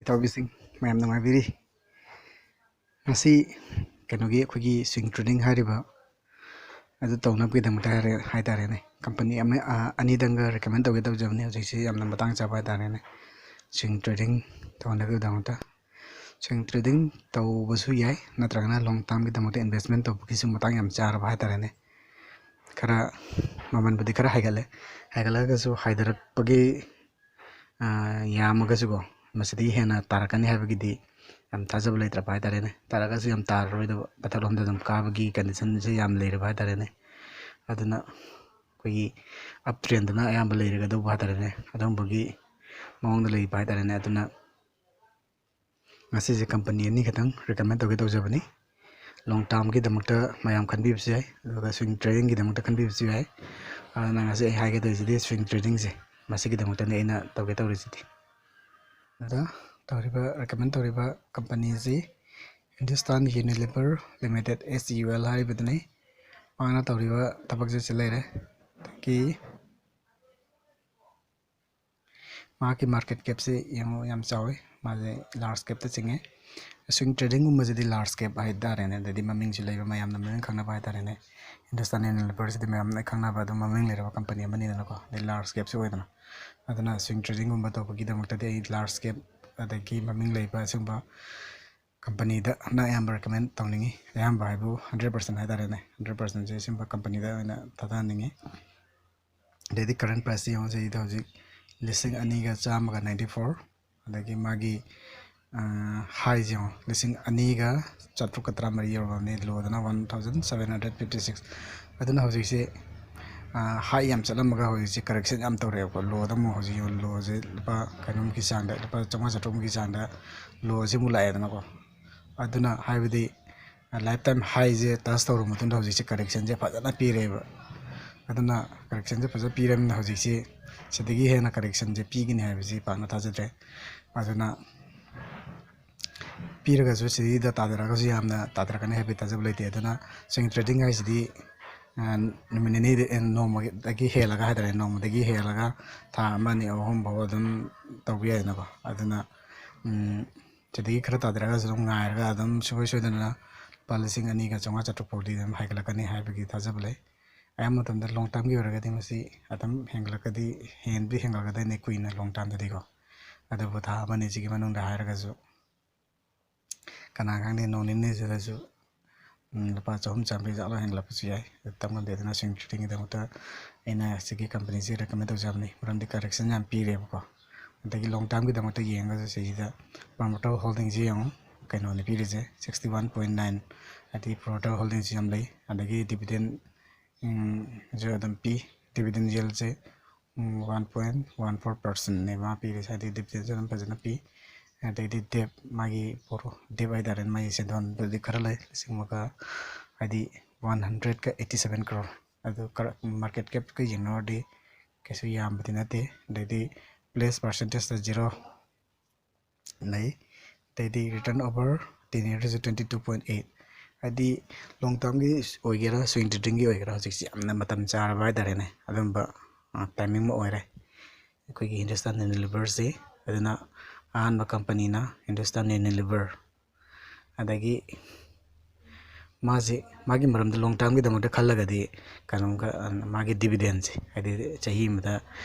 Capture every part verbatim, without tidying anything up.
ꯇꯧꯕꯤꯁꯤꯡ ꯃꯌꯥꯝ ꯅꯨꯡꯉꯥꯏꯕꯤꯔꯤ꯫ ꯉꯁꯤ ꯀꯩꯅꯣꯒꯤ ꯑꯩꯈꯣꯏꯒꯤ swing trading ꯍꯥꯏꯔꯤꯕ ꯑꯗꯨ ꯇꯧꯅꯕꯒꯤꯗꯃꯛꯇ ꯍꯥꯏꯔꯦ ꯍꯥꯏ ꯇꯥꯔꯦꯅꯦ, ꯀꯝꯄꯅꯤ ꯑꯃ ꯑꯅꯤꯗꯪꯒ recommend ꯇꯧꯒꯦ ꯇꯧꯖꯕꯅꯤ꯫ ꯍꯧꯖꯤꯛꯁꯤ ꯌꯥꯝꯅ ꯃꯇꯥꯡ ꯆꯥꯕ ꯍꯥꯏ ꯇꯥꯔꯦꯅꯦ, swing trading ꯇꯧꯅꯕꯒꯤꯗꯃꯛꯇ꯫ Swing trading ꯇꯧꯕꯁꯨ ꯌꯥꯏ, ꯅꯠꯇ꯭ꯔꯒꯅ long termꯒꯤꯗꯃꯛꯇ investment ꯇꯧꯕꯒꯤꯁꯨ ꯃꯇꯥꯡ ꯌꯥꯝ ꯆꯥꯔꯕ ꯍꯥꯏ ꯇꯥꯔꯦꯅꯦ꯫ ꯈꯔ ꯃꯃꯜꯕꯨꯗꯤ ꯈꯔ ꯍꯥꯏꯒꯠꯂꯦ, ꯍꯥꯏꯒꯠꯂꯒꯁꯨ ꯍꯥꯏꯊꯔꯛꯄꯒꯤ ꯌꯥꯝꯃꯒꯁꯨꯀꯣ, ꯃꯁꯤꯗꯒꯤ ꯍꯦꯟꯅ ꯇꯥꯔꯛꯀꯅꯤ ꯍꯥꯏꯕꯒꯤꯗꯤ ꯌꯥꯝ ꯊꯥꯖꯕ ꯂꯩꯇ꯭ꯔꯕ ꯍꯥꯏ ꯇꯥꯔꯦꯅꯦ꯫ ꯇꯥꯔꯛꯑꯁꯨ ꯌꯥꯝ ꯇꯥꯔꯔꯣꯏꯗꯕ, ꯃꯊꯛꯂꯣꯝꯗ ꯑꯗꯨꯝ ꯀꯥꯕꯒꯤ conditionꯁꯦ ꯌꯥꯝ ꯂꯩꯔꯕ ꯍꯥꯏ ꯇꯥꯔꯦꯅꯦ꯫ ꯑꯗꯨꯅ ꯑꯩꯈꯣꯏꯒꯤ up trendꯅ ꯑꯌꯥꯝꯕ ꯂꯩꯔꯒꯗꯧꯕ ꯍꯥꯏ ꯇꯥꯔꯦꯅꯦ, ꯑꯗꯨꯝꯕꯒꯤ ꯃꯑꯣꯡꯗ ꯂꯩꯕ ꯍꯥꯏ ꯇꯥꯔꯦꯅꯦ꯫ ꯑꯗꯨꯅ ꯉꯁꯤꯁꯦ ꯀꯝꯄꯅꯤ ꯑꯅꯤꯈꯛꯇꯪ recommend ꯇꯧꯒꯦ ꯇꯧꯖꯕꯅꯤ꯫ Long termꯒꯤꯗꯃꯛꯇ ꯃꯌꯥꯝ ꯈꯟꯕꯤꯕꯁꯨ ꯌꯥꯏ, ꯑꯗꯨꯒ swing tradingꯒꯤꯗꯃꯛꯇ ꯈꯟꯕꯤꯕꯁꯨ ꯌꯥꯏ꯫ ꯑꯗꯨꯅ ꯉꯁꯤ ꯑꯩ ꯍꯥꯏꯒꯗꯣꯏꯁꯤꯗꯤ swing tradingꯁꯦ, ꯃꯁꯤꯒꯤꯗꯃꯛꯇꯅꯤ ꯑꯩꯅ ꯇꯧꯒꯦ ꯇꯧꯔꯤꯁꯤꯗꯤ꯫ ꯑꯗ ꯇꯧꯔꯤꯕ, recommend ꯇꯧꯔꯤꯕ ꯀꯝꯄꯅꯤꯁꯤ Hindustan Unilever Limited, H U L ꯍꯥꯏꯔꯤꯕꯗꯨꯅꯤ꯫ ꯃꯥꯅ ꯇꯧꯔꯤꯕ ꯊꯕꯛꯁꯦ ꯁꯤ ꯂꯩꯔꯦ꯫ ꯑꯗꯒꯤ ꯃꯥꯒꯤ market capꯁꯦ ꯌꯦꯡꯉꯣ, ꯌꯥꯝ ꯆꯥꯎꯋꯤ꯫ ꯃꯥꯁꯦ large capꯇ ꯆꯤꯡꯉꯦ꯫ Swing tradingꯒꯨꯝꯕꯁꯤꯗꯤ large cap ꯍꯥꯏ ꯇꯥꯔꯦꯅꯦ꯫ ꯑꯗꯩꯗꯤ ꯃꯃꯤꯡꯁꯨ ꯂꯩꯕ, ꯃꯌꯥꯝꯅ ꯃꯃꯤꯡ ꯈꯪꯅꯕ ꯍꯥꯏ ꯇꯥꯔꯦꯅꯦ꯫ Hindustan Unileverꯁꯤꯗꯤ ꯃꯌꯥꯝꯅ ꯈꯪꯅꯕ ꯑꯗꯨꯝ ꯃꯃꯤꯡ ꯂꯩꯔꯕ ꯀꯝꯄꯅꯤ ꯑꯃꯅꯤꯗꯅꯀꯣ꯫ ꯑꯗꯩ large capꯁꯨ ꯑꯣꯏꯗꯅ꯫ ꯑꯗꯨꯅ swing tradingꯒꯨꯝꯕ ꯇꯧꯕꯒꯤꯗꯃꯛꯇꯗꯤ ꯑꯩ large cap ꯑꯗꯒꯤ ꯃꯃꯤꯡ ꯂꯩꯕ ꯑꯁꯤꯒꯨꯝꯕ ꯀꯝꯄꯅꯤꯗꯅ ꯑꯌꯥꯝꯕ recommend ꯇꯧꯅꯤꯡꯉꯤ꯫ ꯑꯌꯥꯝꯕ ꯍꯥꯏꯕꯨ hundred percent ꯍꯥꯏ ꯇꯥꯔꯦꯅꯦ, hundred percentꯁꯦ ꯁꯤꯒꯨꯝꯕ ꯀꯝꯄꯅꯤꯗ ꯑꯣꯏꯅ ꯊꯥꯗꯍꯟꯅꯤꯡꯉꯤ꯫ ꯑꯗꯩꯗꯤ current priceꯁꯦ ꯌꯦꯡꯉꯣ, ꯁꯤꯗ ꯍꯧꯖꯤꯛ ꯂꯤꯁꯤꯡ ꯑꯅꯤꯒ ꯆꯥꯝꯃꯒ ninety four, ꯑꯗꯒꯤ ꯃꯥꯒꯤ highꯁꯦ ꯌꯦꯡꯉꯣ, ꯂꯤꯁꯤꯡ ꯑꯅꯤꯒ ꯆꯥꯇ꯭ꯔꯨꯛꯀ ꯇꯔꯥꯃꯔꯤ ꯌꯧꯔꯕꯅꯤ, lowꯗꯅ one thousand seven hundred fifty six꯫ ꯑꯗꯨꯅ ꯍꯧꯖꯤꯛꯁꯦ high ꯌꯥꯝ ꯆꯠꯂꯝꯃꯒ ꯍꯧꯖꯤꯛꯁꯦ correction ꯌꯥꯝ ꯇꯧꯔꯛꯑꯦꯕꯀꯣ꯫ Lowꯗ ꯑꯃꯨꯛ ꯍꯧꯖꯤꯛ ꯌꯦꯡꯉꯣ, lowꯁꯦ ꯂꯨꯄꯥ ꯀꯩꯅꯣꯃꯨꯛꯀꯤ ꯆꯥꯡꯗ, ꯂꯨꯄꯥ ꯆꯥꯝꯃꯉꯥ ꯆꯥꯇ꯭ꯔꯨꯛꯃꯨꯛꯀꯤ ꯆꯥꯡꯗ lowꯁꯦ ꯑꯃꯨꯛ ꯂꯥꯛꯑꯦꯗꯅꯀꯣ꯫ ꯑꯗꯨꯅ ꯍꯥꯏꯕꯗꯤ lifetime highꯁꯦ touch ꯇꯧꯔꯕ ꯃꯇꯨꯡꯗ ꯍꯧꯖꯤꯛꯁꯦ correctionꯁꯦ ꯐꯖꯅ ꯄꯤꯔꯦꯕ꯫ ꯑꯗꯨꯅ correctionꯁꯦ ꯐꯖꯅ ꯄꯤꯔꯕꯅꯤꯅ ꯍꯧꯖꯤꯛꯁꯦ ꯁꯤꯗꯒꯤ ꯍꯦꯟꯅ correctionꯁꯦ ꯄꯤꯒꯅꯤ ꯍꯥꯏꯕꯁꯤ ꯄꯥꯛꯅ ꯊꯥꯖꯗ꯭ꯔꯦ꯫ ꯑꯗꯨꯅ ꯄꯤꯔꯒꯁꯨ ꯁꯤꯗꯩꯗ ꯇꯥꯊꯔꯛꯑꯒꯁꯨ ꯌꯥꯝꯅ ꯇꯥꯊꯔꯛꯀꯅꯤ ꯍꯥꯏꯕꯒꯤ ꯊꯥꯖꯕ ꯂꯩꯇꯦ꯫ ꯑꯗꯨꯅ swing trading ꯍꯥꯏꯁꯤꯗꯤ ꯅꯨꯃꯤꯠ ꯅꯤꯅꯤꯗꯤ, ꯅꯣꯡꯃꯗꯒꯤ ꯍꯦꯜꯂꯒ ꯍꯥꯏ ꯇꯥꯔꯦ, ꯅꯣꯡꯃꯗꯒꯤ ꯍꯦꯜꯂꯒ ꯊꯥ ꯑꯃ, ꯑꯅꯤ, ꯑꯍꯨꯝ ꯐꯥꯎ ꯑꯗꯨꯝ ꯇꯧꯕ ꯌꯥꯏꯗꯅꯀꯣ꯫ ꯑꯗꯨꯅ ꯎꯝ, ꯁꯤꯗꯒꯤ ꯈꯔ ꯇꯥꯗꯔꯒꯁꯨ ꯑꯗꯨꯝ ꯉꯥꯏꯔꯒ ꯑꯗꯨꯝ ꯁꯨꯡꯁꯣꯏ ꯁꯣꯏꯗꯅ ꯂꯨꯄꯥ ꯂꯤꯁꯤꯡ ꯑꯅꯤꯒ ꯆꯥꯝꯃꯉꯥ ꯆꯥꯇ꯭ꯔꯨꯛ ꯐꯥꯎꯗꯤ ꯑꯗꯨꯝ ꯍꯥꯏꯒꯠꯂꯛꯀꯅꯤ ꯍꯥꯏꯕꯒꯤ ꯊꯥꯖꯕ ꯂꯩ꯫ ꯑꯌꯥꯝꯕ ꯃꯇꯝꯗ long termꯒꯤ ꯑꯣꯏꯔꯒꯗꯤ ꯃꯁꯤ ꯑꯗꯨꯝ ꯍꯦꯟꯒꯠꯂꯛꯀꯗꯤ, ꯍꯦꯟꯗꯤ ꯍꯦꯟꯒꯠꯂꯛꯀꯗꯣꯏꯅꯤ ꯀꯨꯏꯅ, long termꯗꯗꯤꯀꯣ꯫ ꯑꯗꯨꯕꯨ ꯊꯥ ꯑꯃ ꯑꯅꯤꯁꯤꯒꯤ ꯃꯅꯨꯡꯗ ꯍꯥꯏꯔꯒꯁꯨ, ꯀꯅꯥ ꯈꯪꯅꯤ, ꯅꯣꯡ ꯅꯤꯅꯤꯁꯤꯗꯁꯨ, ꯎꯝ, ꯂꯨꯄꯥ ꯆꯍꯨꯝ ꯆꯥꯝꯃꯔꯤ ꯆꯥꯠꯂ ꯍꯦꯟꯒꯠꯂꯛꯄꯁꯨ ꯌꯥꯏ꯫ ꯑꯗꯨ ꯇꯝ ꯉꯝꯗꯦ꯫ ꯑꯗꯨꯅ swing tradingꯒꯤꯗꯃꯛꯇ ꯑꯩꯅ ꯁꯤꯒꯤ companyꯁꯤ recommend ꯇꯧꯖꯕꯅꯤ, ꯃꯔꯝꯗꯤ correction ꯌꯥꯝ ꯄꯤꯔꯦꯕꯀꯣ꯫ ꯑꯗꯒꯤ long termꯒꯤꯗꯃꯛꯇ ꯌꯦꯡꯉꯒꯁꯨ ꯁꯤꯁꯤꯗ promoter holdingꯁꯤ ꯌꯦꯡꯉꯨ, ꯀꯩꯅꯣꯅꯤ ꯄꯤꯔꯤꯁꯦ, sixty one point nine, ꯍꯥꯏꯗꯤ promoter holdingꯁꯤ ꯌꯥꯝ ꯂꯩ꯫ ꯑꯗꯒꯤ dividend, ꯎꯝ, ꯁꯨ ꯑꯗꯨꯝ ꯄꯤ꯫ Dividend yieldꯁꯦ, ꯎꯝ, one point one four percentꯅꯦ ꯃꯥ ꯄꯤꯔꯤꯁꯦ, ꯍꯥꯏꯗꯤ dividendꯁꯨ ꯑꯗꯨꯝ ꯐꯖꯅ ꯄꯤ꯫ ꯑꯗꯩꯗꯤ debt, ꯃꯥꯒꯤ ꯄꯣꯔꯣ-, debt ꯍꯥꯏꯇꯥꯔꯦꯅꯦ, ꯃꯥꯒꯤ ꯁꯦꯟꯗꯣꯟꯗꯨꯗꯤ ꯈꯔ ꯂꯩ, ꯂꯤꯁꯤꯡ ꯑꯃꯒ, ꯍꯥꯏꯗꯤ one hundredꯒ eighty seven crore꯫ ꯑꯗꯨ ꯀꯔ-, market capꯀ ꯌꯦꯡꯅꯔꯨꯔꯗꯤ ꯀꯩꯁꯨ ꯌꯥꯝꯕꯗꯤ ꯅꯠꯇꯦ꯫ ꯑꯗꯩꯗꯤ pledge percentageꯇ zero ꯂꯩ꯫ ꯑꯗꯩꯗꯤ return over ten yearsꯁꯦ twenty two point eight꯫ ꯍꯥꯏꯗꯤ long termꯒꯤ ꯑꯣꯏꯒꯦꯔꯥ, swing tradingꯒꯤ ꯑꯣꯏꯒꯦꯔꯥ, ꯍꯧꯖꯤꯛꯁꯤ ꯌꯥꯝꯅ ꯃꯇꯝ ꯆꯥꯔꯕ ꯍꯥꯏꯇꯥꯔꯦꯅꯦ, ꯑꯗꯨꯝꯕ, ꯑ, timing ꯑꯃ ꯑꯣꯏꯔꯦ ꯑꯩꯈꯣꯏꯒꯤ Hindustan Unileverꯁꯤ꯫ ꯑꯗꯨꯅ ꯑꯍꯥꯟꯕ companyꯅ Hindustan Unilever꯫ ꯑꯗꯒꯤ ꯃꯥꯁꯤ, ꯃꯥꯒꯤ ꯃꯔꯝꯗ long termꯒꯤꯗꯃꯛꯇ ꯈꯜꯂꯒꯗꯤ, ꯀꯩꯅꯣꯝꯒ, ꯃꯥꯒꯤ dividendꯁꯦ, ꯍꯥꯏꯗꯤ ꯆꯍꯤ ꯑꯃꯗ,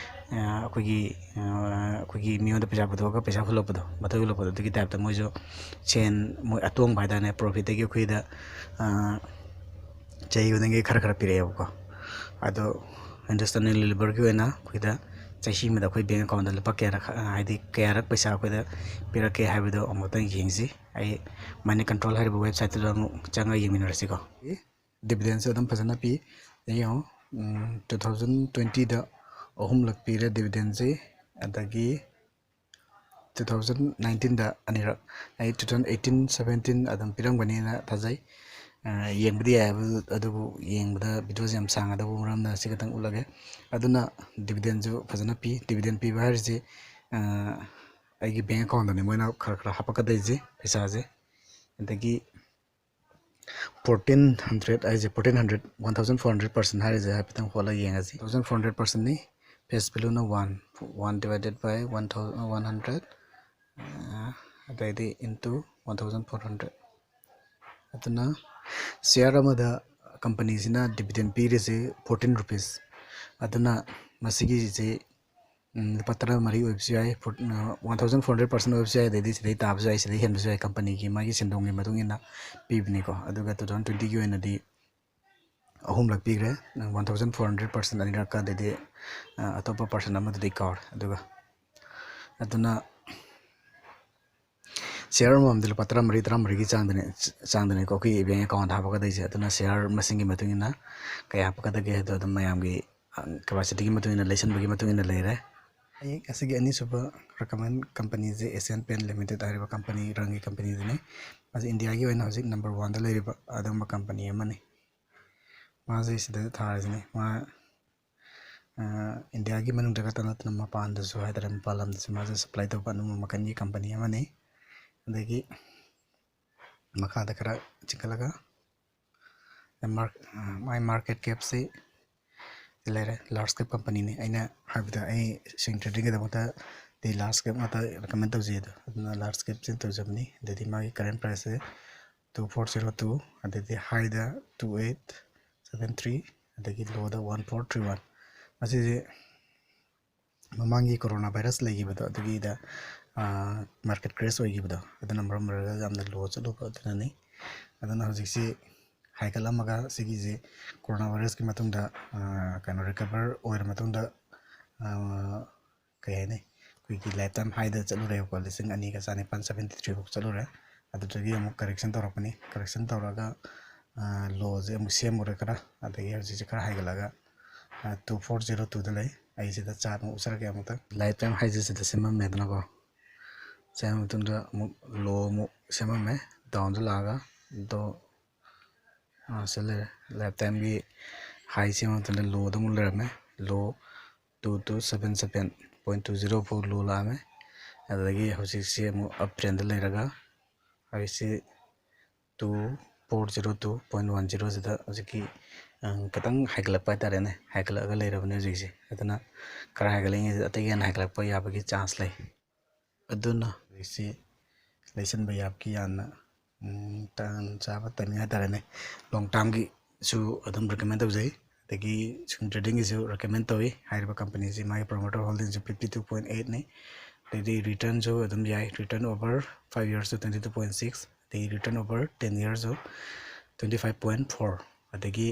ꯑ, ꯑꯩꯈꯣꯏꯒꯤ, ꯑ, ꯑꯩꯈꯣꯏꯒꯤ ꯃꯤꯉꯣꯟꯗ ꯄꯩꯁꯥ ꯄꯨꯊꯣꯛꯑꯒ ꯄꯩꯁꯥ ꯍꯨꯜꯂꯛꯄꯗꯣ, ꯃꯊꯣꯏ ꯍꯨꯜꯂꯛꯄꯗꯣ, ꯑꯗꯨꯒꯤ typeꯇ ꯃꯣꯏꯁꯨ ꯁꯦꯟ, ꯃꯣꯏ ꯑꯇꯣꯡꯕ ꯍꯥꯏꯇꯥꯔꯦ, profitꯇꯒꯤ ꯑꯩꯈꯣꯏꯗ, ꯑ, ꯆꯍꯤ ꯈꯨꯗꯤꯡꯒꯤ ꯈꯔ ꯈꯔ ꯄꯤꯔꯛꯑꯦꯕꯀꯣ꯫ ꯑꯗꯣ Hindustan Unileverꯒꯤ ꯑꯣꯏꯅ ꯑꯩꯈꯣꯏꯗ ꯆꯍꯤ ꯑꯃꯗ ꯑꯩꯈꯣꯏ bank accountꯇ ꯂꯨꯄꯥ ꯀꯌꯥꯔꯛ, ꯍꯥꯏꯗꯤ ꯀꯌꯥꯔꯛ ꯄꯩꯁꯥ ꯑꯩꯈꯣꯏꯗ ꯄꯤꯔꯛꯀꯦ ꯍꯥꯏꯕꯗꯣ ꯑꯃꯨꯛꯇꯪ ꯌꯦꯡꯁꯤ꯫ ꯑꯩ Money Control ꯍꯥꯏꯔꯤꯕ websiteꯇꯨꯗ ꯑꯃꯨꯛ ꯆꯪꯉꯒ ꯌꯦꯡꯃꯤꯟꯅꯔꯁꯤꯀꯣ꯫ Dividendꯁꯨ ꯑꯗꯨꯝ ꯐꯖꯅ ꯄꯤ꯫ ꯌꯦꯡꯉꯣ, ꯎꯝ, two thousand twentyꯗ ꯑꯍꯨꯝꯂꯛ ꯄꯤꯔꯦ dividendꯁꯤ, ꯑꯗꯒꯤ two thousand nineteenꯗ ꯑꯅꯤꯔꯛ, ꯑꯩ two thousand eighteen seventeen ꯑꯗꯨꯝ ꯄꯤꯔꯝꯒꯅꯤꯅ ꯊꯥꯖꯩ꯫ ꯑ, ꯌꯦꯡꯕꯗꯤ ꯌꯥꯏ, ꯑꯗꯨꯕꯨ ꯌꯦꯡꯕꯗ videoꯁꯦ ꯌꯥꯝ ꯁꯥꯡꯒꯗꯕ ꯃꯔꯝꯅ ꯁꯤ ꯈꯛꯇꯪ ꯎꯠꯂꯒꯦ꯫ ꯑꯗꯨꯅ dividendꯁꯨ ꯐꯖꯅ ꯄꯤ꯫ Dividend ꯄꯤꯕ ꯍꯥꯏꯔꯤꯁꯤ, ꯑ, ꯑꯩꯒꯤ bank accountꯇꯅꯤ ꯃꯣꯏꯅ ꯈꯔ ꯈꯔ ꯍꯥꯞꯄꯛꯀꯗꯣꯏꯁꯦ ꯄꯩꯁꯥꯁꯦ꯫ ꯑꯗꯒꯤ fourteen hundred ꯍꯥꯏꯁꯦ, fourteen hundred, one thousand four hundred percent ꯍꯥꯏꯔꯤꯁꯦ ꯍꯥꯏꯐꯦꯠꯇꯪ ꯍꯣꯠꯂꯒ ꯌꯦꯡꯉꯁꯤ꯫ Thousand four hundred percentꯅꯤ, face valueꯅ one, one divided by one thousand, one hundred, ꯑꯗꯩꯗꯤ into one thousand four hundred꯫ ꯑꯗꯨꯅ share ꯑꯃꯗ companyꯁꯤꯅ dividend ꯄꯤꯔꯤꯁꯤ fourteen rupees꯫ ꯑꯗꯨꯅ ꯃꯁꯤꯒꯤꯁꯤ ꯎꯝ, ꯂꯨꯄꯥ ꯇꯔꯥꯃꯔꯤ ꯑꯣꯏꯕꯁꯨ ꯌꯥꯏ, ꯐꯣꯔ-, ꯑ, one thousand four hundred percent ꯑꯣꯏꯕꯁꯨ ꯌꯥꯏ, ꯑꯗꯩꯗꯤ ꯁꯤꯗꯩ ꯇꯥꯕꯁꯨ ꯌꯥꯏ, ꯁꯤꯗꯩ ꯍꯦꯟꯕꯁꯨ ꯌꯥꯏ, companyꯒꯤ ꯃꯥꯒꯤ ꯁꯦꯟꯗꯣꯡꯒꯤ ꯃꯇꯨꯡ ꯏꯟꯅ ꯄꯤꯕꯅꯤꯀꯣ꯫ ꯑꯗꯨꯒ two thousand twentyꯒꯤ ꯑꯣꯏꯅꯗꯤ ꯑꯍꯨꯝꯂꯛ ꯄꯤꯈ꯭ꯔꯦ, one thousand four hundred percent ꯑꯅꯤꯔꯛꯀ, ꯑꯗꯩꯗꯤ, ꯑ, ꯑꯇꯣꯞꯄ percent ꯑꯃꯗꯨꯗꯤ ꯀꯥꯎꯔꯦ꯫ ꯑꯗꯨꯒ ꯑꯗꯨꯅ share ꯑꯃꯃꯝꯗ ꯂꯨꯄꯥ ꯇꯔꯥꯃꯔꯤ, ꯇꯔꯥꯃꯔꯤꯒꯤ ꯆꯥꯡꯗꯅꯦ, ꯆꯥꯡꯗꯅꯦꯀꯣ ꯑꯩꯈꯣꯏꯒꯤ bank account ꯍꯥꯞꯄꯛꯀꯗꯣꯏꯁꯦ꯫ ꯑꯗꯨꯅ share ꯃꯁꯤꯡꯒꯤ ꯃꯇꯨꯡ ꯏꯟꯅ ꯀꯌꯥ ꯍꯥꯞꯄꯛꯀꯗꯒꯦ ꯍꯥꯏꯗꯣ ꯑꯗꯨꯝ ꯃꯌꯥꯝꯒꯤ, ꯑ, capacityꯒꯤ ꯃꯇꯨꯡ ꯏꯟꯅ, ꯂꯩꯁꯟꯕꯒꯤ ꯃꯇꯨꯡ ꯏꯟꯅ ꯂꯩꯔꯦ꯫ ꯑꯩ ꯑꯁꯤꯒꯤ ꯑꯅꯤꯁꯨꯕ recommend companyꯁꯦ Asian Paint Limited ꯍꯥꯏꯔꯤꯕ company, ꯔꯪꯒꯤ companyꯗꯨꯅꯤ꯫ ꯃꯁꯤ ꯏꯟꯗꯤꯌꯥꯒꯤ ꯑꯣꯏꯅ ꯍꯧꯖꯤꯛ number oneꯗ ꯂꯩꯔꯤꯕ ꯑꯗꯨꯒꯨꯝꯕ company ꯑꯃꯅꯤ꯫ ꯃꯥꯁꯦ ꯁꯤꯗ ꯊꯥꯔꯤꯁꯤꯅꯤ꯫ ꯃꯥ, ꯑ, ꯏꯟꯗꯤꯌꯥꯒꯤ ꯃꯅꯨꯡꯗ ꯈꯛꯇ ꯅꯠꯇꯅ ꯃꯄꯥꯟꯗꯁꯨ ꯍꯥꯏꯇꯥꯔꯦ, ꯃꯄꯥꯟ ꯂꯝꯗꯁꯨ ꯃꯥꯁꯦ supply ꯇꯧꯕ ꯑꯗꯨꯝꯕ ꯃꯈꯜꯒꯤ company ꯑꯃꯅꯤ꯫ ꯑꯗꯒꯤ ꯃꯈꯥꯗ ꯈꯔ ꯆꯤꯡꯈꯠꯂꯒ, ꯃꯥꯔꯛ-, ꯃꯥꯏ market capꯁꯤ ꯂꯩꯔꯦ, large cap companyꯅꯤ꯫ ꯑꯩꯅ ꯍꯥꯏꯕꯗ ꯑꯩ swing tradingꯒꯤꯗꯃꯛꯇꯗꯤ large cap ꯉꯥꯛꯇ recommend ꯇꯧꯖꯩ ꯑꯗꯣ, ꯑꯗꯨꯅ large capꯁꯤ ꯇꯧꯖꯕꯅꯤ꯫ ꯑꯗꯩꯗꯤ ꯃꯥꯒꯤ current priceꯁꯦ two four zero two, ꯑꯗꯩꯗꯤ highꯗ two eight seven three, ꯑꯗꯒꯤ lowꯗ one four three one꯫ ꯃꯁꯤꯁꯦ ꯃꯃꯥꯡꯒꯤ corona virus ꯂꯩꯈꯤꯕꯗꯣ ꯑꯗꯨꯒꯤꯗ, ꯑꯥ, market crash ꯑꯣꯏꯈꯤꯕꯗꯣ ꯑꯗꯨꯅ ꯃꯔꯝ ꯑꯣꯏꯔꯒ ꯌꯥꯝꯅ low ꯆꯠꯂꯨꯕ ꯑꯗꯨꯅꯅꯤ꯫ ꯑꯗꯨꯅ ꯍꯧꯖꯤꯛꯁꯤ ꯍꯥꯏꯒꯠꯂꯝꯃꯒ ꯁꯤꯒꯤꯁꯦ corona virusꯀꯤ ꯃꯇꯨꯡꯗ, ꯑꯥ, ꯀꯩꯅꯣ, recover ꯑꯣꯏꯔ ꯃꯇꯨꯡꯗ, ꯑꯥ, ꯀꯩ ꯍꯥꯏꯅꯤ, ꯑꯩꯈꯣꯏꯒꯤ lifetime highꯗ ꯆꯠꯂꯨꯔꯦꯕꯀꯣ, ꯂꯤꯁꯤꯡ ꯑꯅꯤꯒ ꯆꯥꯅꯤꯄꯥꯟ seventy three ꯐꯥꯎ ꯆꯠꯂꯨꯔꯦ꯫ ꯑꯗꯨꯗꯒꯤ ꯑꯃꯨꯛ correction ꯇꯧꯔꯛꯄꯅꯤ꯫ Correction ꯇꯧꯔꯒ, ꯑꯥ, lowꯁꯦ ꯑꯃꯨꯛ ꯁꯦꯝꯃꯨꯔꯦ ꯈꯔ, ꯑꯗꯒꯤ ꯍꯧꯖꯤꯛꯁꯦ ꯈꯔ ꯍꯥꯏꯒꯠꯂꯒ, ꯑꯥ, two four zero twoꯗ ꯂꯩ꯫ ꯑꯩ ꯁꯤꯗ chart ꯑꯃꯨꯛ ꯎꯠꯆꯔꯛꯀꯦ ꯑꯃꯨꯛꯇꯪ꯫ Lifetime highꯁꯦ ꯁꯤꯗ ꯁꯦꯝꯃꯝꯃꯦꯗꯅꯀꯣ, ꯁꯦꯝꯃ ꯃꯇꯨꯡꯗ ꯑꯃꯨꯛ low ꯑꯃꯨꯛ ꯁꯦꯝꯃꯝꯃꯦ, downꯗ ꯂꯥꯛꯑꯒ ꯑꯗꯣ, ꯑꯥ, ꯁꯤꯗ ꯂꯩꯔꯦ꯫ Lifetimeꯒꯤ high ꯁꯦꯝꯃ ꯃꯇꯨꯡꯗ lowꯗ ꯑꯃꯨꯛ ꯂꯩꯔꯝꯃꯦ, low two two seven seven point two zero four low ꯂꯥꯛꯑꯝꯃꯦ꯫ ꯑꯗꯨꯗꯒꯤ ꯍꯧꯖꯤꯛꯁꯤ ꯑꯃꯨꯛ uptrendꯗ ꯂꯩꯔꯒ ꯍꯧꯖꯤꯛꯁꯤ two four zero two point one zero ꯁꯤꯗ ꯍꯧꯖꯤꯛꯀꯤ, ꯑꯪ, ꯈꯤꯇꯪ ꯍꯥꯏꯒꯠꯂꯛꯄ ꯍꯥꯏꯇꯥꯔꯦꯅꯦ, ꯍꯥꯏꯒꯠꯂꯛꯑꯒ ꯂꯩꯔꯕꯅꯦ ꯍꯧꯖꯤꯛꯁꯦ꯫ ꯑꯗꯨꯅ ꯈꯔ ꯍꯥꯏꯒꯠꯂꯛꯏꯉꯩꯁꯤꯗ ꯑꯇꯩ ꯍꯦꯟꯅ ꯍꯥꯏꯒꯠꯂꯛꯄ ꯌꯥꯕꯒꯤ chance ꯂꯩ꯫ ꯑꯗꯨꯅ ꯍꯧꯖꯤꯛꯁꯤ ꯂꯩꯁꯟꯕ ꯌꯥꯕꯒꯤ ꯌꯥꯝꯅ ꯎꯝ, ꯇꯥꯟ ꯆꯥꯕ ꯇꯥꯏꯃꯤꯡ ꯍꯥꯏꯇꯥꯔꯦꯅꯦ꯫ ꯂꯣꯡ ꯇꯥꯔꯝꯒꯤꯁꯨ ꯑꯗꯨꯝ ꯔꯤꯀꯃꯦꯟ ꯇꯧꯖꯩ, ꯑꯗꯒꯤ ꯁ꯭ꯋꯤꯡ ꯇ꯭ꯔꯦꯗꯤꯡꯒꯤꯁꯨ ꯔꯤꯀꯃꯦꯟ ꯇꯧꯏ꯫ ꯍꯥꯏꯔꯤꯕ ꯀꯝꯄꯅꯤꯁꯤ ꯃꯥꯒꯤ ꯄ꯭ꯔꯣꯃꯣꯇꯔ ꯍꯣꯜꯗꯤꯡꯁꯨ ꯐꯤꯐꯇꯤ ꯇꯨ ꯄꯣꯏꯟ ꯑꯩꯠꯅꯤ꯫ ꯑꯗꯩꯗꯤ ꯔꯤꯇꯔꯟꯁꯨ ꯑꯗꯨꯝ ꯌꯥꯏ, ꯔꯤꯇꯔꯟ ꯑꯣꯚꯔ ꯐꯥꯏꯚ ꯌꯔꯁꯇ ꯇ꯭ꯋꯦꯟꯇꯤ ꯇꯨ ꯄꯣꯏꯟ ꯁꯤꯛꯁ, ꯑꯗꯩ ꯔꯤꯇꯔꯟ ꯑꯣꯚꯔ ꯇꯦꯟ ꯌꯔꯁꯁꯨ ꯇ꯭ꯋꯦꯟꯇꯤ ꯐꯥꯏꯚ ꯄꯣꯏꯟ ꯐꯣꯔ꯫ ꯑꯗꯒꯤ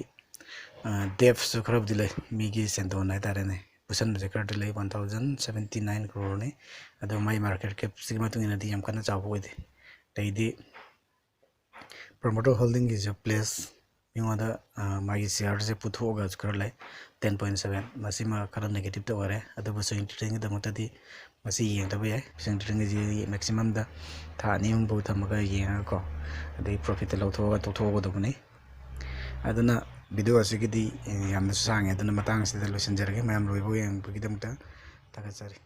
ꯗꯦꯞꯁꯨ ꯈꯔꯕꯨꯗꯤ ꯂꯩ, ꯃꯤꯒꯤ ꯁꯦꯟꯗꯣꯟ ꯍꯥꯏꯇꯥꯔꯦꯅꯦ, ꯄꯨꯁꯟꯕꯁꯦ ꯈꯔꯗꯤ ꯂꯩ, ꯋꯥꯟ ꯊꯥꯎꯖꯟ ꯁꯕꯦꯟꯇꯤ ꯅꯥꯏꯟ ꯀ꯭ꯔꯣꯔꯅꯤ꯫ ꯑꯗꯣ ꯃꯥꯒꯤ ꯃꯥꯔꯀꯦꯠ ꯀꯦꯞꯁꯤꯒꯤ ꯃꯇꯨꯡ ꯏꯟꯅꯗꯤ ꯌꯥꯝ ꯀꯟꯅ ꯆꯥꯎꯕ ꯑꯣꯏꯗꯦ꯫ ꯑꯗꯩꯗꯤ ꯄ꯭ꯔꯣꯃꯣꯇꯔ ꯍꯣꯜꯗꯤꯡꯒꯤꯁꯨ ꯄ꯭ꯂꯦꯁ ꯃꯤꯉꯣꯟꯗ ꯃꯥꯒꯤ ꯁꯤꯌꯥꯔꯁꯦ ꯄꯨꯊꯣꯛꯑꯒꯁꯨ ꯈꯔ ꯂꯩ, ꯇꯦꯟ ꯄꯣꯏꯟ ꯁꯕꯦꯟ꯫ ꯃꯁꯤꯃ ꯈꯔ ꯅꯦꯒꯦꯇꯤꯞꯇ ꯑꯣꯏꯔꯦ꯫ ꯑꯗꯨꯕꯨ ꯁ꯭ꯋꯤꯡ ꯇ꯭ꯔꯦꯗꯤꯡꯒꯤꯗꯃꯛꯇꯗꯤ ꯃꯁꯤ ꯌꯦꯡꯗꯕ ꯌꯥꯏ꯫ ꯁ꯭ꯋꯤꯡ ꯇ꯭ꯔꯦꯗꯤꯡꯒꯤꯁꯤ ꯃꯦꯛꯁꯤꯃꯝꯗ ꯊꯥ ꯑꯅꯤ ꯑꯍꯨꯝꯐꯥꯎ ꯊꯝꯃꯒ ꯌꯦꯡꯉꯒꯀꯣ, ꯑꯗꯩ ꯄ꯭ꯔꯣꯐꯤꯠꯇ ꯂꯧꯊꯣꯛꯑꯒ ꯇꯣꯛꯊꯣꯛꯍꯧꯒꯗꯧꯕꯅꯤ꯫ ꯑꯗꯨꯅ ꯚꯤꯗꯤꯑꯣ ꯑꯁꯤꯒꯤꯗꯤ ꯌꯥꯝꯅꯁꯨ ꯁꯥꯡꯉꯦ, ꯑꯗꯨꯅ ꯃꯇꯥꯡ ꯑꯁꯤꯗ ꯂꯣꯏꯁꯤꯟꯖꯔꯒꯦ꯫ ꯃꯌꯥꯝ ꯂꯣꯏꯐꯥꯎ ꯌꯦꯡꯕꯒꯤꯗꯃꯛꯇ ꯊꯥꯒꯠꯆꯔꯤ꯫